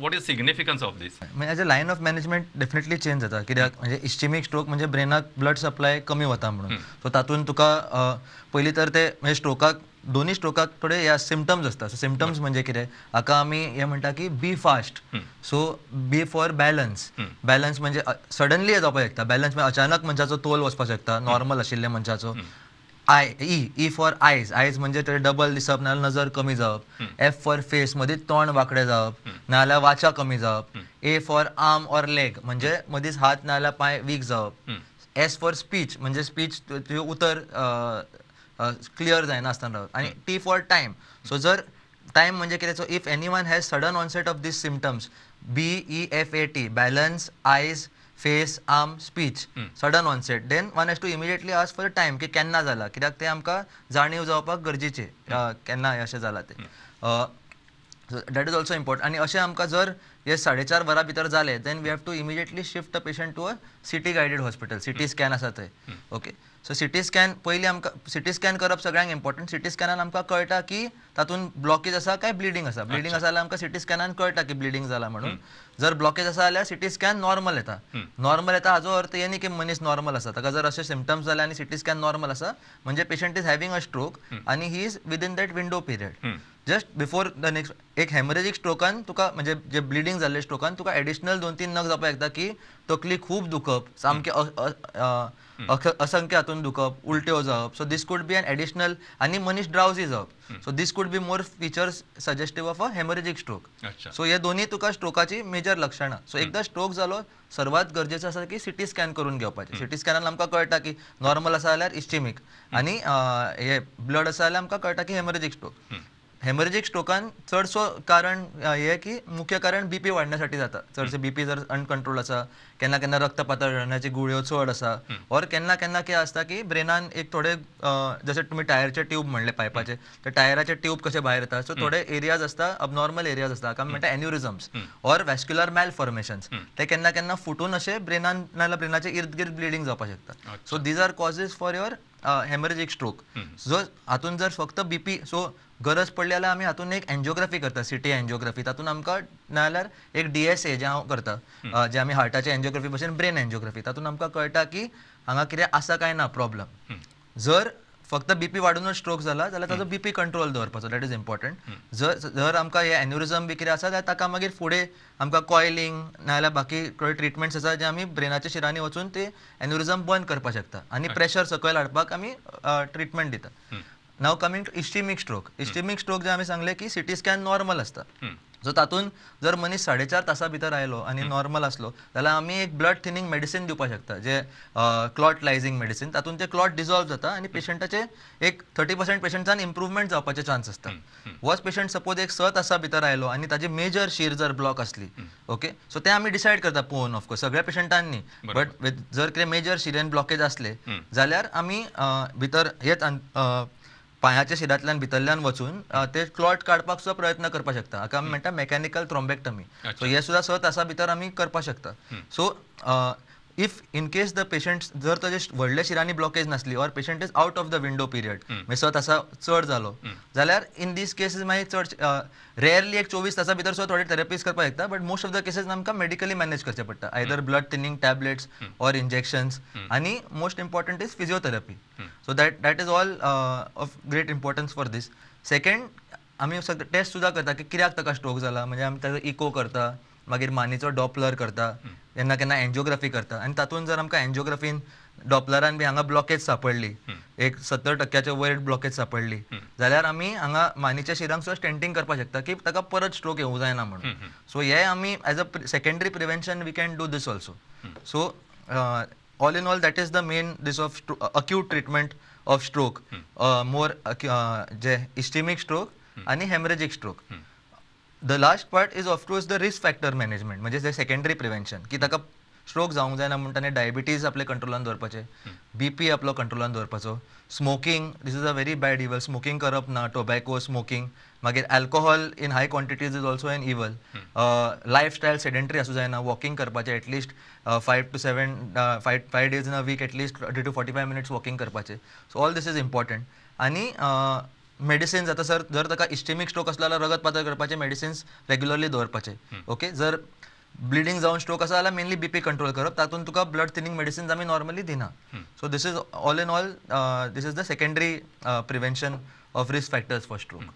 What is significance of this? म्हणजे as a line of management definitely change जाता, कित्याक म्हणजे इस्चिमीक स्ट्रोक म्हणजे ब्रेनाक ब्लड सप्लाय कमी वता म्हणून. सो तातूंत तुका पयलीं तर ते म्हणजे स्ट्रोकाक, दोन्ही स्ट्रोकाक थोडे हे सिमटम्स आसता. सो सिमटम्स म्हणजे कितें, हाका आमी हें म्हणटा की B fast. So B for balance. Balance म्हणजे सडनली जावपाक शकता, बॅलन्स म्हणजे अचानक मनशाचो तोल वचपाक शकता नॉर्मल आशिल्ल्या मनशाचो. I E E for eyes, eyes म्हणजे ते डबल दिसप नाजाल्यार नजर कमी जावप. एफ फॉर फेस, मदींच तोंड वांकडें जावप नाजाल्यार वाचा कमी जावप. A for arm or leg म्हणजे मदींच हात नाजाल्यार पांय वीक जावप. एस फॉर स्पीच म्हणजे स्पीच तुजें उतर क्लियर जायना आसतना रावप. आनी टी फॉर टायम. सो जर टायम म्हणजे कितें, so if anyone has sudden onset of these symptoms, B E F A T, balance, eyes, face, arm, speech, sudden onset, then one has to immediately ask for time की केन्ना जाला, कित्याक तें आमकां जाणीव जावपाक गरजेचें केन्ना अशें जालां तें. That is also important. आनी अशें आमकां जर हे 4.5 वरां भितर जालें, then we have to immediately shift the patient to a CT guided hospital, CT scan आसा थंय. ओके, सो सिटी स्कॅन पयलीं आमकां सिटी स्कॅन करप सगळ्यांक इम्पॉर्टंट. सिटी स्कॅनान आमकां कळटा की तातूंत ब्लॉकेज आसा काय ब्लिडींग आसा. ब्लिडींग आसा जाल्यार आमकां सिटी स्कॅनान कळटा की ब्लिडींग जाला म्हणून. जर ब्लॉकेज आसा जाल्यार सिटी स्कॅन नॉर्मल येता. नॉर्मल येता हाजो अर्थ हे न्ही की मनीस नॉर्मल आसा. ताका जर अशे सिमटम्स जाले आनी सिटी स्कॅन नॉर्मल आसा म्हणजे patient is having a stroke आनी he is within that window period just before the next. एक हेमरेजीक स्ट्रोकान तुका म्हणजे जे ब्लिडींग जाल्ले स्ट्रोकान तुका एडिशनल 2-3 नग जावपाक शकता की तकली खूब दुखप, सामकें असंख्य हातून दुखप, उलट्यो जावप. So this could be an additional, आनी मनीस ड्रावजी जावप. So this could be more features suggestive of a haemorrhagic stroke. So हे दोन्ही तुका स्ट्रोकाची मेजर लक्षणां. सो एकदां स्ट्रोक जालो, सर्वात गरजेचें आसा की सिटी स्कॅन करून घेवपाचें. सिटी स्कॅनान आमकां कळटा की नॉर्मल आसा जाल्यार इस्चिमीक आनी हे ब्लड आसा जाल्यार आमकां कळटा की हेमरेजीक स्ट्रोक. हेमरेजीक स्ट्रोकान चडसो कारण हे की मुख्य कारण बीपी वाडण्यासाठी जाता. चडशे बीपी जर अनकंट्रोल आसा, केन्ना केन्ना रक्त पातळण्याची गुळयो चड आसा, ऑर केन्ना केन्ना कितें आसता की ब्रेनान एक थोडे जशे तुमी टायरचे ट्यूब म्हणले पायपाचे, ते टायराचे ट्यूब कशे भायर येता, सो थोडे एरियाज आसता, अबनॉर्मल एरियाज आसता, हाका आमी म्हणटा एन्युरिजम्स ऑर वॅस्क्युलर मॅलफॉर्मेशन्स. ते केन्ना केन्ना फुटून अशे ब्रेनान नाजाल्यार ब्रेनाचे इर्द गिर्द ब्लिडींग जावपाक शकता. So these are causes for your haemorrhagic stroke. जो हातून जर फक्त बीपी, सो गरज पडली जाल्यार आमी हातून एक एन्जियोग्राफी करता, सिटी एन्जियोग्राफी. तातूंत आमकां नाजाल्यार एक डीएसए जें हांव करता, जें आमी हार्टाचे एन्जियोग्राफी भशेन ब्रेन एन्जियोग्राफी, तातूंत आमकां कळटा की हांगा कितें आसा काय ना प्रॉब्लम. जर फक्त बीपी वाडूनच स्ट्रोक जाला जाल्यार ताजो बीपी कंट्रोल दवरपाचो, that is important. जर जर आमकां हे एन्युरिजम बी कितें आसा जाल्यार ताका मागीर फुडें आमकां कॉयलिंग नाजाल्यार बाकी थोडे ट्रिटमेंट्स आसा जे आमी ब्रेनाच्या शिरांनी वचून ते एन्युरिजम बंद करपाक शकता आनी प्रेशर सकयल हाडपाक आमी ट्रिटमेंट दिता. Now coming to ischaemic stroke. Ischaemic stroke जे आमी सांगले की सिटी स्कॅन नॉर्मल आसता. सो तातूंत जर मनीस 4.5 तासां भितर आयलो आनी नॉर्मल आसलो जाल्यार आमी एक ब्लड थिनींग मेडिसीन दिवपाक शकता, जे क्लॉट लायझींग मेडिसीन. तातूंत ते क्लॉट डिजॉल्व जाता आनी पेशंटाचे एक 30% पेशंटान इम्प्रुवमेंट जावपाचे चान्स आसता. वच पेशंट सपोज एक 6 तासां भितर आयलो आनी ताजी मेजर शीर जर ब्लॉक आसली, ओके, सो ते आमी डिसायड करता पळोवन, ऑफकोर्स सगळ्या पेशंटान न्ही, बट जर कितें मेजर शिरेन ब्लॉकेज आसले जाल्यार आमी भितर हेच पांयाच्या शिरांतल्यान भितरल्यान वचून ते क्लॉट काडपाक सुद्दां प्रयत्न करपाक शकता. हाका आमी म्हणटा मेकॅनिकल थ्रोम्बेक्टमी. सो हे सुद्दां 6 तासां भितर आमी करपाक शकता. So if in case the patient जर ताजे व्हडल्या शिरांनी ब्लॉकेज नासली or patient is out of the window period, म्हणजे 6 तासां चड जालो जाल्यार इन these cases मागीर चड रेयरली एक 24 तासां भितर सुद्दां थोडे थेरपीज करपाक शकता, but most of the cases आमकां मेडिकली मॅनेज करचें पडटा, either blood thinning tablets or injections, आनी most important is physiotherapy. So that is all of great importance for this. Second, आमी सगळे टेस्ट सुद्दां करता की कित्याक ताका स्ट्रोक जाला, म्हणजे आमी ताजो इको करता, मागीर मानीचो डॉपलर करता, केन्ना केन्ना एन्जियोग्राफी करता. आनी तातूंत जर आमकां एन्जियोग्राफीन डॉपलरान बी हांगा ब्लॉकेज सापडली, एक 70% वयर ब्लॉकेज सापडली जाल्यार आमी हांगा मानीच्या शिरांक सुद्दां स्टेंटींग करपाक शकता की ताका परत स्ट्रोक येवंक जायना म्हणून. सो हे आमी as a secondary prevention we can do this also. So all in all that is the main this of acute treatment of stroke, more J ischaemic stroke आनी haemorrhagic stroke. The last part is of course the risk factor management, म्हणजे जे secondary prevention की ताका stroke जावंक जायना म्हूण ताणें diabetes आपले कंट्रोलान दवरपाचें, बीपी आपलो कंट्रोलान दवरपाचो, smoking, this is a very bad evil, smoking करप ना, टोबॅको स्मोकींग, मागीर alcohol in high quantities is also an evil, lifestyle sedentary आसूं जायना, वॉकिंग करपाचें at least 5 to 7 5 days in a week at least 30 to 45 minutes walking करपाचें. So all this is important. आनी medicines आतां sir जर ताका ischaemic stroke आसलो जाल्यार रगत पातळ करपाचे मेडिसिन्स रेग्युलरली दवरपाचे. ओके, जर ब्लिडींग जावन स्ट्रोक आसा जाल्यार मेनली बीपी कंट्रोल करप, तातूंत तुका ब्लड थिनींग मेडिसिन्स आमी नॉर्मली दिना. So this is all in all, this is the secondary prevention of risk factors for stroke.